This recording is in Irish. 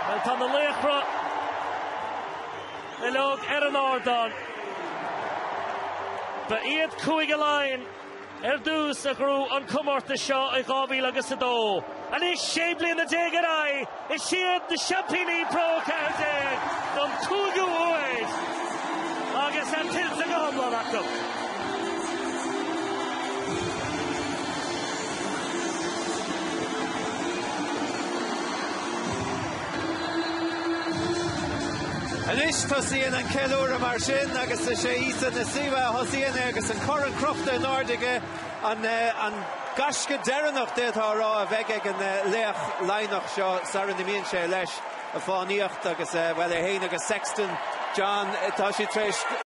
Bhuel, tá na laochra uilig ar an ardán. Ba iad Cúige Laighean ar dtús a ghnóthaigh an comórtas seo i 2000 agus 2. Anois, 16 bliana ar aghaidh, is iad na seaimpíní Pro 14 don cúigiú huair agus é tuillte go hiomlán acu. Anois tosaíonn an ceiliúradh mar sin agus is é Isa Nacewa a thosaíonn é agus an corn crochta in airde aige, an gaisce deireanach d'fhéadfá a rá a bheidh ag an laoch Laighneach seo sara n-imíonn sé leis a fánaíocht agus, bhuel, é féin agus Sexton, John, tá siad tar éis.